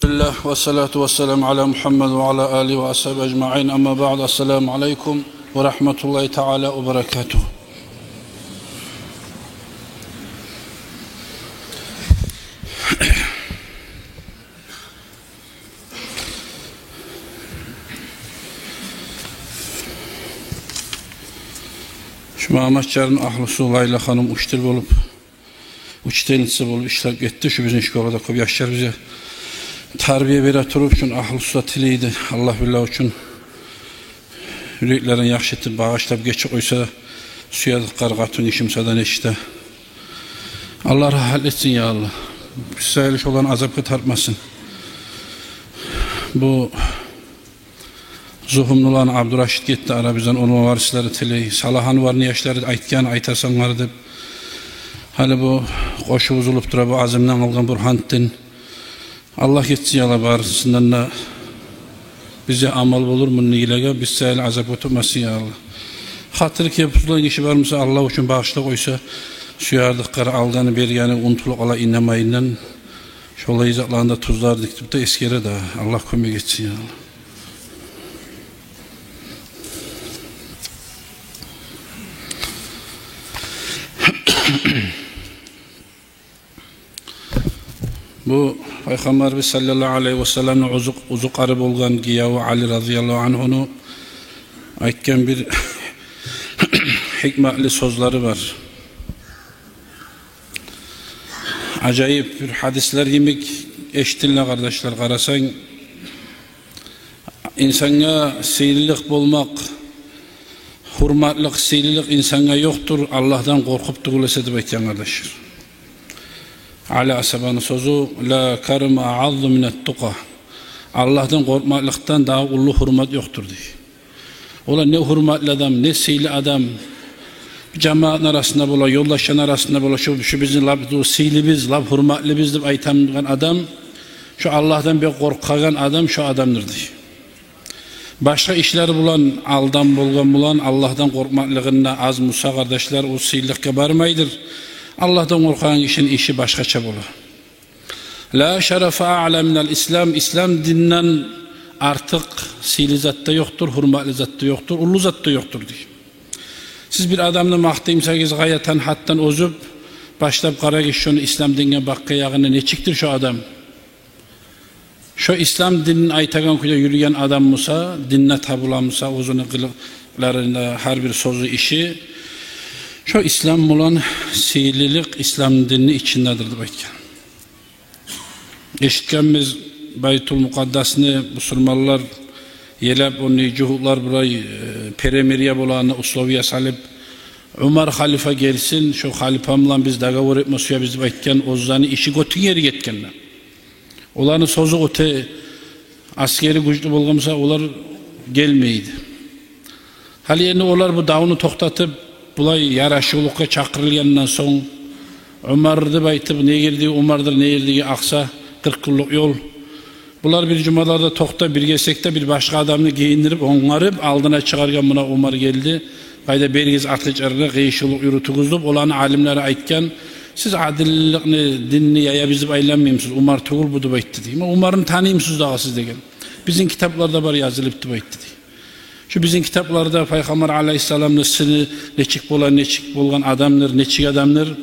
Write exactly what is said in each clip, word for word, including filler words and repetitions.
Бисмиллагь, ва салату ва саламу аля Мухаммад ва аля алигьи ва асгьабигьи ажмаин. Амма баъд, ассаламу алейкум ва рагьматуллагьи таала ва баракатугь. Шу Маматланы агьлюсю Лайла ханум учитель болуп, учительница болуп ишлеп гетди. Шу бизин школада кёп яшлар бизге тарбия бере туруп, шуну агьлюсю де тилейди. Аллагь билла учун юреклерин яхшы этип, багъышлап гечип къойса, сюедик къаргъатун ишим садан эшите. Аллагь рагьат этсин, я Аллагь. Биз саялы шоланы азапгъа тартмасын. Бу Зугьумнудан Абдурашид гетди арабыздан, ону варислери тилей. Салагьаны барны яшлары айтгъан, айтасан гьар деп. Гьали бу къошув бузулуп тура, бу Азимден къалгъан Бургьантдин. Аллагь гечсин, я Аллагь, барысындан да. Бизге амал болур мунда йылгъа, биз саялы азап оьтмесин, я Аллагь. Хатири кеп бузулагъан иши бар буса, Аллагь учун багъышлап къойса, сюердик къара, алгъаны-бергени унутулуп къала инамайындан. Шолай затланы да тюзлердик деп де эсгере де, Аллагь кёмек этсин, я Аллагь. Бу Пайхаммарыбыз саллаллагьу алайгьи ва салламны узукъ-, узукъары болгъан гиеви Али разияллагьу ангьуну айтгъан бир гьикматлы сёзлери бар. Ажайып бир гьадислер йимик эшитиле, къардашлар, къарасанг. Инсангъа сыйлылыкъ болмакъ, гьюрметлик, сыйлылыкъ инсангъа ёкъдур, Аллагьдан къоркъуп тюгюл эсе, деп айтгъан, къардашлар. Али асгьабаны сёзю: «Ла карима аъаззу минат-тукъа». Аллагьдан къоркъмакълыкъдан дагъы уллу гьюрмет ёкъдур, дей. Олай не гьюрметли адам, не сыйлы адам, жамаатны арасында бола, ёлдашланы арасында бола, шу, шу бизин лап сыйлыбыз, лап гьюрметлибиз деп айтагъан адам, шу Аллагьдан бек къоркъагъан адам шу адамдыр, дей. Башгъа ишлер булан, алдан болгъан булан, Аллагьдан къоркъмакълыгъында аз буса, къардашлар, о сыйлылыкъгъа бармайдыр. Аллагьдан къоркъагъан гишини иши башгъача бола. «Ла шарафа аъла минал ислам», ислам динден артыкъ сыйлы зат да ёкъдур, гьюрметли зат да ёкъдур, уллу зат да ёкъдур, дей. Сиз бир адамны макътай бусагъыз, гъаятан, гьаддан озуп, башлап къарагъыз шону ислам динге бакъгъан ягъына, нечикдир шо адам. Шо ислам динин айтагъан кюйде юрюйген адам буса, динде табула буса, оьзюню къылыкъларында гьар бир сёзю, иши, шо ислам булан сыйлылыкъ ислам динни ичиндедир, деп айтгъан. Эшитгенбиз, Байтул Мукъаддасны бусурманлар елеп, ону жугьутлар булай, э, перемирие болагъанда условия салып, Умар халифа гелсин, шо халифа булан биз договор этме сюебиз деп айтгъан, оьзлени иши гётюнг ери гетгенде. Оланы сёзю оьте, асгери гючлю болгъан буса, олар гелмейди. Гьали энди олар бу давну токътатып, булай ярашывлукъгъа чакъырылгъандан сонг, Умар деп айтып, не ердеги Умардыр, не ердеги акъса, къыркъ гюнлюк ёл. Булар бир жумаларда токътап, бир гесекде бир башгъа адамны гийиндирип, онгарып, алдына чыгъаргъан, муна Умар гелди. Къайда, беригиз артгъы чарыны, къыйышывлукъ юрютюгюз деп, оланы алимлери айтгъан, сиз адилликни, динни яябыз деп айланмаймысыз, Умар тюгюл бу деп айтды, дей. Ма Умарны таныймысыз дагъы сиз деген. Бизин китапларда бар язылып деп айтды, дей. Шу бизин китапларда Пайхаммар алайгьиссаламны сыны нечик бола, нечик болгъан адамдыр, нечик адамдыр.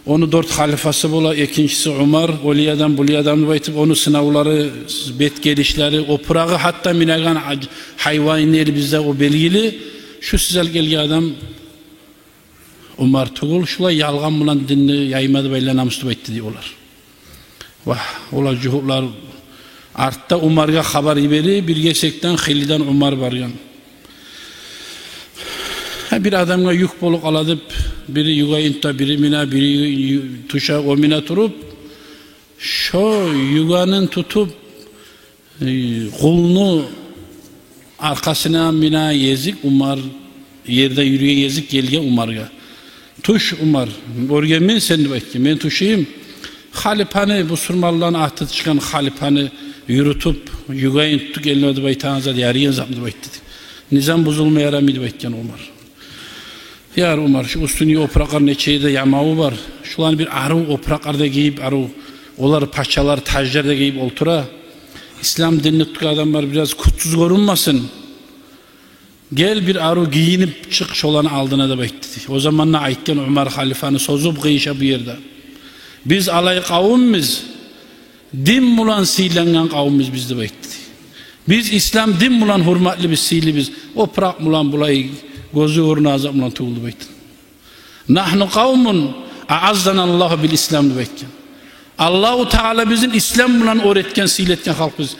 Ону дёрт халифасы бола, экинчиси Умар, олай адам, булай адам деп айтып, ону сынавлары, бет гелишлери, опурагъы, гьатта минеген гьаж-, гьайванны эл бизде о белгили. Шу сиз алып гелген адам Умар тюгюл, шулай ялгъан булан динни яйма деп айланамысыз деп айтды, дей, олар. Вагь, олар жугьутлар. Артда Умаргъа хабар йибере, бир гесекден, хыйлыдан Умар баргъан. Гьа, бир адамгъа юк болуп къала деп, бири югайын тута, бири мине, бири ю-, ю-, тюше, о мине туруп, шо югенин тутуп, э, къулну аркъасына мине гезик Умар, ерде юрюген гезик гелген Умаргъа. «Тюш, Умар, гёргенмен сени», — деп айтгъан. «Мен тюшейим, халипаны, бусурманланы аты чыкъгъан халипаны юрютюп, югайын тутуп гелме деп айтагъан зат ярайгъан затмы?» — деп айтды, дей. «Низам бузулма ярамай», — деп айтгъан Умар. «Яр, Умар, шу уьстюндеги опуракълар нече де ямаву бар. Шуланы бир арив опуракълар да гийип, арив Олар пачалар, тажлар да гийип олтура. Ислам динни тутгъан адамлар бираз кютсюз гёрюнмесин. Гел, бир арив гийинип чыкъ шоланы алдына деп айтды дей. О заманда айтгъан Умар халифаны сёзю къыйыша бу ерде. Биз алай къавумбуз, дин булан сыйлангъан къавумбуз биз деп айтды дей. Биз ислам дин булан гьюрметлибиз, сыйлыбыз. Опуракъ булан, булай гёзю, бурну азакъ булан тюгюл деп айтды. «Нагьну къавмун аъаззаналлагьу бил ислам», — деп айтгъан. Аллагьу Таала бизин ислам булан оьр этген, сыйлы этген халкъбыз.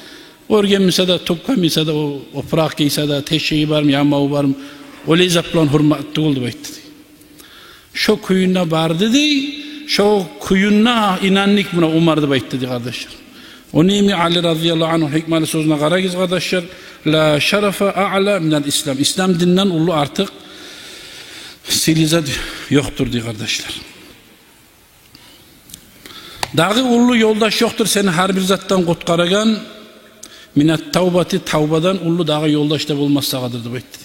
Оьрге минсе де, тюкге минсе де, о, опуракъ гийсе де, тешиги бармы, ямаву бармы, олай зат булан гьюрмет тюгюл деп айтды дей. Шо кююнде барды дей, шо кююнде инандыкъ муна Умар деп айтды дей, къардашлар. Ону йимик Али разияллагьу аньгьу гьикмалы сёзюне къарагъыз, къардашлар. «Ла шарафа аъла минал ислам». Ислам динден уллу, артыкъ сыйлы зат ёкъдур дей, къардашлар. Дагъы уллу ёлдаш ёкъдур сени гьар бир затдан къутгъарагъан, «минат тавбати», тавбадан уллу дагъы ёлдаш да болмас сагъадыр деп айтды.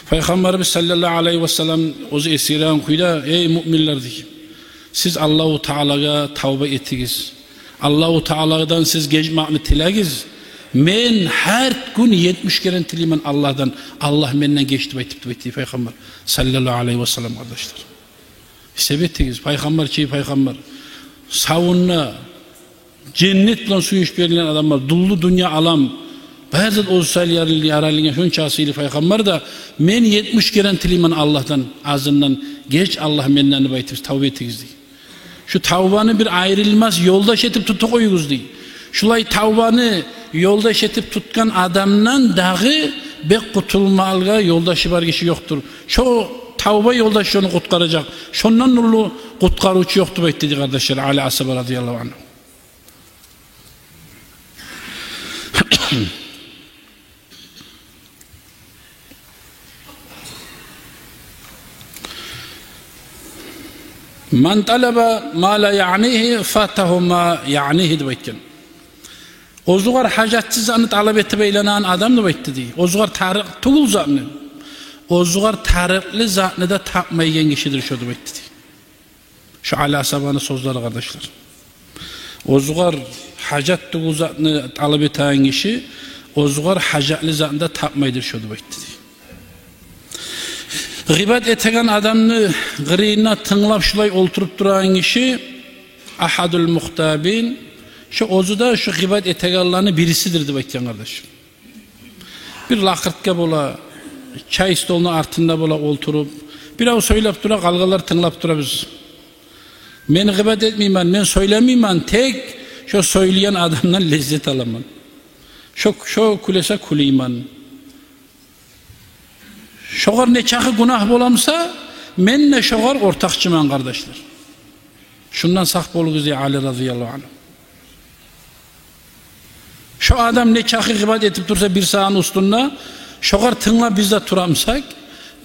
Пайхаммарыбыз саллаллагьу алайгьи васаллам оьзю эсгереген кюйде: «Эй муъминлер, — дей, — сиз Аллагьу Таалагъа тавба этигиз. Аллагьу Тааладан сиз гечмекни тилегиз. Мен гьар гюн етмиш керен тилеймен Аллагьдан, Аллагь менден геч деп айтып», — деп айтды Пайхаммар саллаллагьу алайгьи васаллам, къардашлар. Гьисап этигиз, Пайхаммар чы Пайхаммар. Савунда женнет булан сююнч берилген адамлар, дуллу дюнья алам, бары зат оьзю саялы ярал-, яралынгъан шонча сыйлы Пайхаммар да: «Мен етмиш керен тилеймен Аллагьдан, азындан геч Аллагь менден деп айтып, тавба этигиз», — дей. Шу тавбаны бир айрылмас ёлдаш этип тутуп къоюгъуз дей. Шулай тавбаны ёлдаш этип тутгъан адамдан дагъы бек къутулмагъа ёлдашы бар гиши ёкъдур. Шо тавба ёлдаш шону къутгъаражакъ. Шондан уллу къутгъарывчу ёкъ деп айтды дей, къардашлар, Али асгьаба разияллагьу аньгьу. «Ман талаба ма ла яънигьи фатагьу ма яънигьи», — деп айтгъан. Оьзюгер гьажатсыз затны талап этип айланагъан адам, деп айтды дей, оьзюгер тарыкъ тюгюл затны, оьзюгер тарыкълы затны да тапмайгъан гишидир шо, деп айтды дей. Шо Али асгьабаны сёзлери, къардашлар. Оьзюгер гьажат тюгюл затны талап этеген гиши оьзюгер гьажатлы затны да тапмайдыр шо, деп айтды дей. Гъибат этеген адамны къырыйында тынглап шулай олтуруп турагъан гиши, ахадул мухтабин, шо оьзю де шо гъибат этегенлени бирисидир, деп айтгъан, къардаш. Бир лакъыртгъа бола, чай столну артында бола олтуруп, бирев сёйлеп тура, къалгъанлар тынглап турабыз. Мен гъибат этмеймен, мен сёйлемеймен, тек шо сёйлейген адамдан леззет аламан. Шо, шо кюлесе кюлеймен. Шогъар нечакъы гюнагь боламса, мен де шогъар ортакъчыман, къардашлар. Шундан сакъ болугъуз, дей Али разияллагьу аньгьу. Шо адам нечакъы гъибат этип турса бир сагьатны уьстюнде, шогъар тынглап биз де турамсакъ,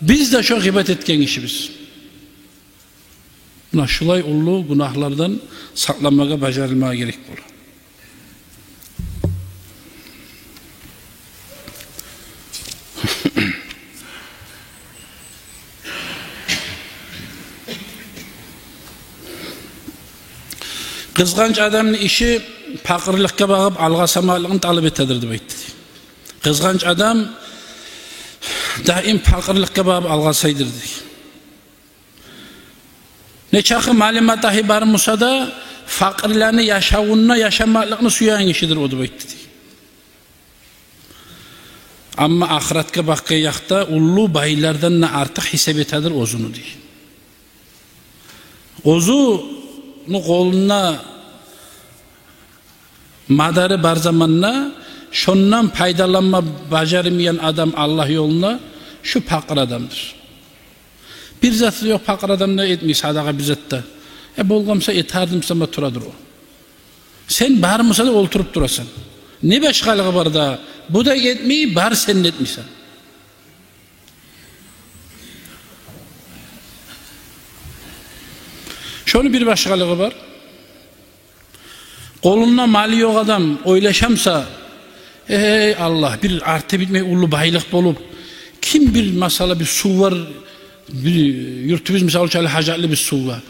биз де шо гъибат этген гишибиз. Муна шулай уллу гюнагьлардан сакъланмагъа бажарылмагъа герек бола. Къызгъанч адамны иши пакъырлыкъгъа багъып алгъасамакълыкъны талап этедир, деп айтды. Къызгъанч адам даим пакъырлыкъгъа багъып алгъасайдыр, дей. Нечакъы малы-матагьы бар буса да, пакъырланы яшавунда яшамакълыкъны сюеген гишидир о, деп айтды, дей. Амма ахыратгъа бакъгъан якъда уллу байлардан да артыкъ гьисап этедир оьзюню, дей. Оьзюню къолунда мадары бар заманда шондан пайдаланма бажармайгъан адам Аллагь ёлунда шу пакъыр адамдыр. Бир заты ёкъ пакъыр адам да, этмей садагъа бир зат да. Э, болгъан буса этер эдим, сама турадыр о. Сен бар буса да олтуруп турасан. Не башгъалыгъы бар да, бу да этмей, бар сен де этмейсен. Шону бир башгъалыгъы бар. Къолунда малы ёкъ адам ойлаша буса: «Эй Аллагь, бир арты битмей уллу байлыкъ болуп, ким бир, масала, бир сув бар, бир юртубуз, мисал учун, гьали гьажатлы бир сувгъа.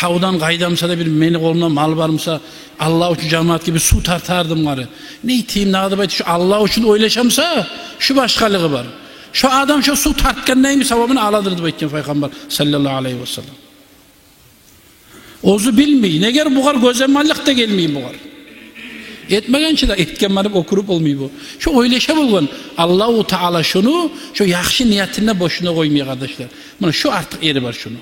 тавдан къайдамса да бир мени къолумда мал бармса, Аллагь учун жамиятгъа бир сув тартардым гьари. Не этейим, не деп айтып, шо Аллагь учун ойлашамса, шо башгъалыгъы бар. Шо адам шо сув тартгъандайын савабын аладыр деп айтгъан Пайхаммар саллаллагьу алайгьи васаллам. Оьзю билмей, негер бугъар гёземаллыкъ да гелмей бугъар. Этмеген чи де, этгенмен деп оькюрюп болмай бу. Шо ойлаша болгъан, Аллагьу Таала шону, шо яхшы ниятын да бошуна къоймай, къардашлар. Муна шо артыкъ ери бар шону.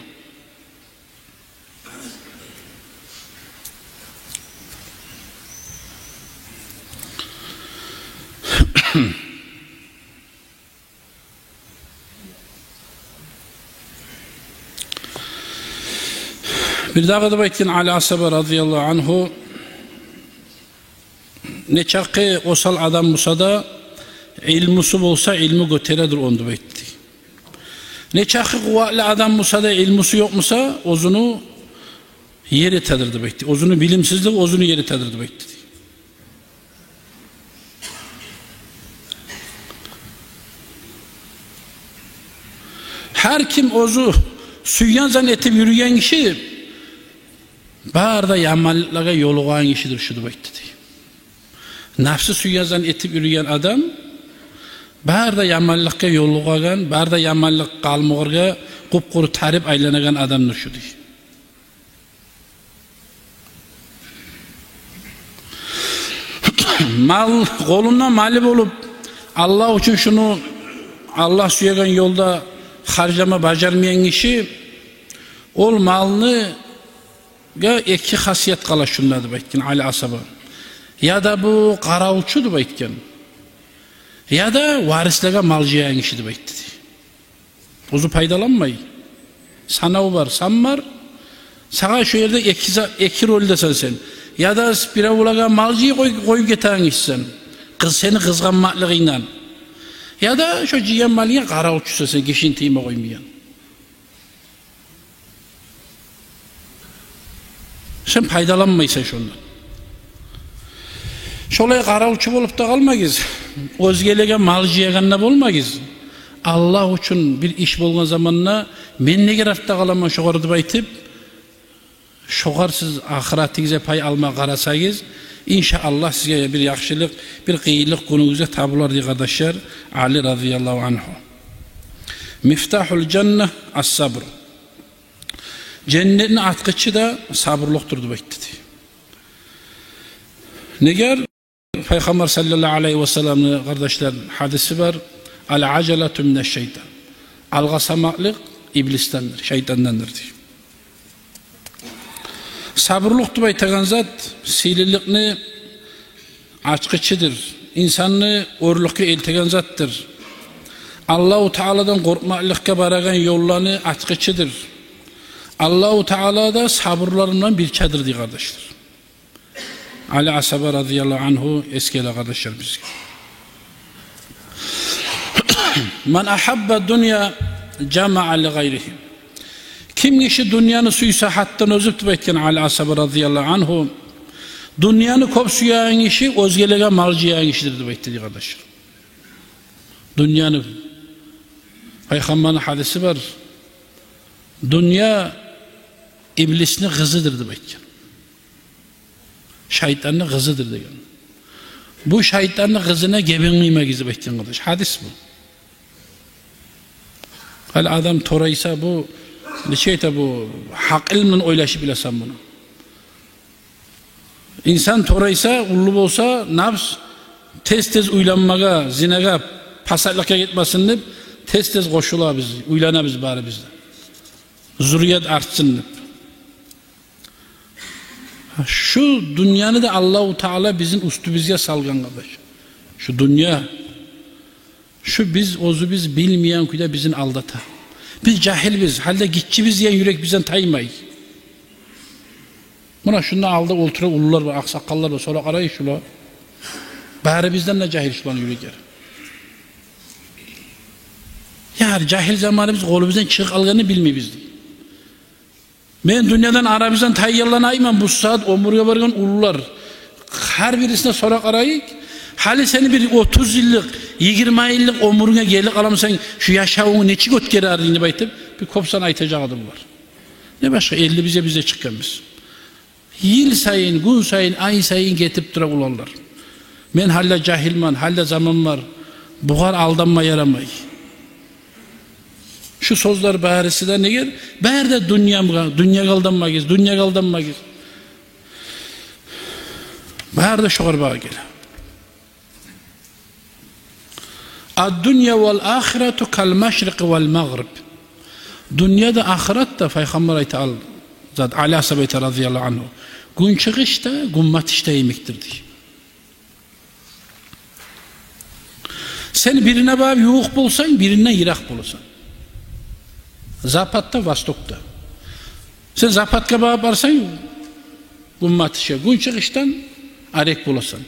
Бирдагъы деп айтгъан Али асгьаба разияллагьу ангьу, нечакъы осал адам буса да, илмусу болса, илму гётередир ону деп айтды. Нечакъы къуватлы адам буса да, илмусу ёкъ буса, оьзюню ер этедир деп айтды. Оьзюню билимсизлиги оьзюню ер этедир деп айтды. Гьар ким оьзю сюйген зат этип юрюген гиши бары да яманлыкълагъа ёлугъагъан гишидир шу деп айтды дей. Напсы сюйген зат этип юрюген адам бары да яманлыкъгъа ёлугъагъан, бары да яманлыкъ къалмагъыргъа къуп-къуру тарып айланагъан адамдыр шу дей. Мал, къолунда малы болуп, Аллагь учун шуну, Аллагь сюеген ёлда харжлама бажармайгъан гиши, ол малныгъа эки хасият къала шунда деп айтгъан Али асгьаба. Яда бу къаравулчу деп айтгъан, яда варислеге мал жыягъан гиши деп айтды дей. Оьзю пайдаланмай. Санав бар, сан бар. Сагъа шо ерде эки за-, эки ролдасан сен. Яда биревлеге мал жыйып къой-, къоюп гетеген гишисен, къыз-, сени къызгъанмакълыгъынгдан. Яда шо жыйгъан малынга къаравулчусан сен, гишини тийме къоймайгъан. Сен пайдаланмайсан шондан. Шолай къаравулчу болуп да къалмагъыз. Оьзгелеге мал жыягъан да болмагъыз. Аллагь учун бир иш болгъан заманда, мен неге артда къаламан шогъар деп айтып, шогъар сиз ахыратыгъызгъа пай алма къарасагъыз, иншааллагь, сизге бир яхшылыкъ, бир къыйынлыкъ гюнюгюзге табулар дей, къардашлар, Али разияллагьу ангьу. Мифтагьул жанна ас-сабр. Женнетни ачгъычы да сабурлукъдур деп айтды дей. Негер Пайхаммар саллаллагьу алайгьи васалламны, къардашлар, гьадиси бар: «Ал-ажалату мина шайтан». Алгъасамакълыкъ иблисдендир, шайтандандыр дей. Сабурлукъ деп айтагъан зат сыйлылыкъны ачгъычыдыр, инсанны оьрлюкге элтеген затдыр. Аллагьу Тааладан къоркъмакълыкъгъа барагъан ёлланы ачгъычыдыр. Аллагьу Таала да сабурлар булан бирчедир дей, къардашлар. Али асгьаба разияллагьу ангьу эсгере, къардашлар, бизге. «Ман агьабба дунья жамаа ли гъайригьи». Ким гиши дюньяны сюйсе, гьатдан озуп деп айтгъан Али асгьаба разияллагьу ангьу, дюньяны кёп сюеген гиши оьзгелеге мал жыягъан гишидир деп айтды дей, къардашлар. Дюньяны, Пайхаммарны гьадиси бар, дюнья иблисни къызыдыр деп айтгъан. Шайтанны къызыдыр деген. Бу шайтанны къызына гебин къыймагъыз деп айтгъан, къардаш. Гьадис бу. Гьали адам торайса, бу нече айта, бу гьакъыл булан ойлашып биласан муну. Инсан торайса, уллу болса, напс тез-тез уьйланмагъа, зинагъа, пасатлыкъгъа гетмесин деп, тез-тез къошулабыз, уьйланабыз барыбыз да. Зуррият артсын деп. Шу дюньяны да Аллагьу Таала бизин уьстюбюзге салгъан, къардаш. Шу дюнья, шу биз оьзюбюз билмейген кюйде бизин алдата. Биз жагьилбиз, гьали де гиччибиз деген юрек бизден таймай. Муна шунда алда олтура уллулар бар, акъсакъаллар бар, сора къарай шулар. Барыбыздан да жагьил шуланы юреклери. Яни жагьил заманыбыз къолубуздан чыгъып къалгъанны билмейбиз дей. Мен дюньядан, арабыздан тайгъанланы айтмайман, бу сагьат оьмюрге баргъан уллулар. Гьар бирисине сора къарайыкъ. Гьали сени бир отуз йыллыкъ, йигирма йыллыкъ оьмюрюнге гелип къаламсан, шу яшавунгну нечик оьтгерердинг деп айтып, бир кёп сан айтажакъ адам бар. Не башгъа, элли бизге, бизге чыкъгъанбыз. Йыл сайын, гюн сайын, ай сайын гетип тура уланлар. Мен гьали де жагьилмен, гьали де заман бар. Бугъар алданма ярамай. Шу сёзлер бариси де негер? Бары да дюньягъа, дюньягъа алданмагъыз, дюньягъа алданмагъыз. Бары да шогъар багъып геле. Ад-дунья вал ахирату кал машрикъи вал магъриб. Дюнья да, ахырат да, Пайхаммар айта, ал зат, Али асгьаб айта, разияллагьу ангьу, гюнчыгъыш да, гюнбатыш да йимикдир, дей. Сен бирине багъып ювукъ болсанг, биринден йыракъ боласан. Запад да, восток да. Сен западгъа багъып барсанг, гюнбатышгъа, гюнчыгъышдан арек боласан.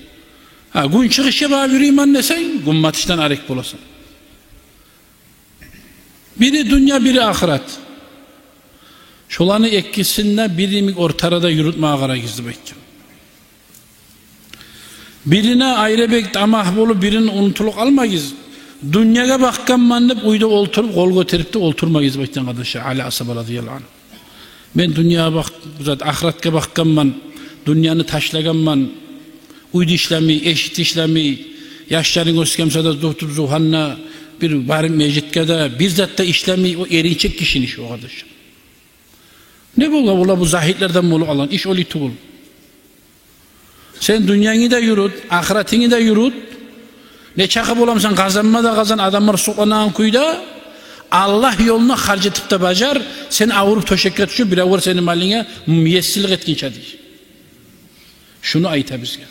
Гьа, гюнчыгъышгъа багъып юрюймен десенг, гюнбатышдан арек боласан. Бири дюнья, бири ахырат. Шоланы экисин де бир йимик ортарада юрютмеге къарагъыз деп айтгъан. Бирине айры бек тамагь болуп, бирин унутулуп къалмагъыз. Дюньягъа бакъгъанман деп уьйде олтуруп, къол гётерип де олтурмагъыз деп айтгъан, къардашлар, Али асгьаба, разияллагьу ангьу. Мен дюньягъа бакъ-, зат, ахыратгъа бакъгъанман, дюньяны ташлагъанман, уьйде ишлемей, эшикде ишлемей, яшларынг оьсген буса да, тутуп зугьанны, бир барып межитге де, бир зат да ишлемей, о эринчек гишини иши о, къардашлар. Не болгъан, олар бу загьитлерден болуп алгъан иш олай тюгюл. Сен дюньянгны да юрют, ахыратынгны да юрют. Нечакъы боламысан, къазанма да къазан, адамлар сукъланагъан кюйде, Аллагь ёлуна харж этип де бажар, сен авруп тёшекге тюшюп, биревлер сени малынга муессирлик этгинче, дей. Шуну айта бизге.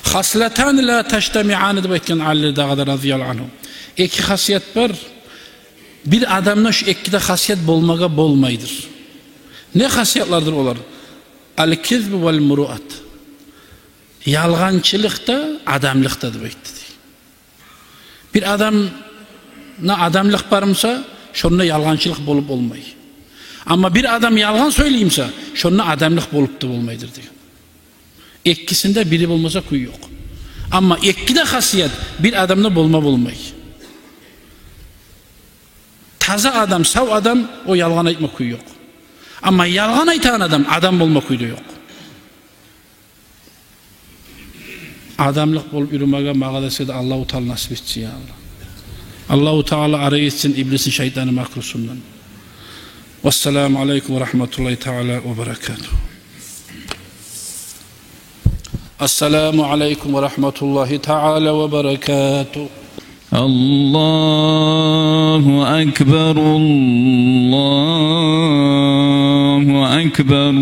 «Хаслатани ла тажтамиани», — деп айтгъан Али дагъы да, разияллагьу ангьу. Эки хасият бар. Бир адамда шу эки де хасият болмагъа болмайдыр. Не хасиятлардыр олар? «Ал-кизбу вал муруат». Ялгъанчылыкъ да, адамлыкъ да, деп айтды, дей. Бир адамда адамлыкъ бар буса, шонда ялгъанчылыкъ болуп болмай. Амма бир адам ялгъан сёйлей буса, шонда адамлыкъ болуп да болмайдыр деген. Экисинде бири болмаса, кюй ёкъ. Амма эки де хасият бир адамда болма болмай. Таза адам, сав адам, о ялгъан айтма кюй ёкъ. Амма ялгъан айтагъан адам, адам болма кюй де ёкъ. Адамлыкъ болуп юрюмеге магъа да, сизге де Аллагьу Таала насип этсин, я Аллагь. Аллагьу Таала арек этсин иблисни, шайтанны макрусундан. Вассаламу алейкум ва рагьматуллагьи таала ва баракатугь. Ассаламу алейкум ва рагьматуллагьи таала ва баракатугь. الله أكبر، الله أكبر.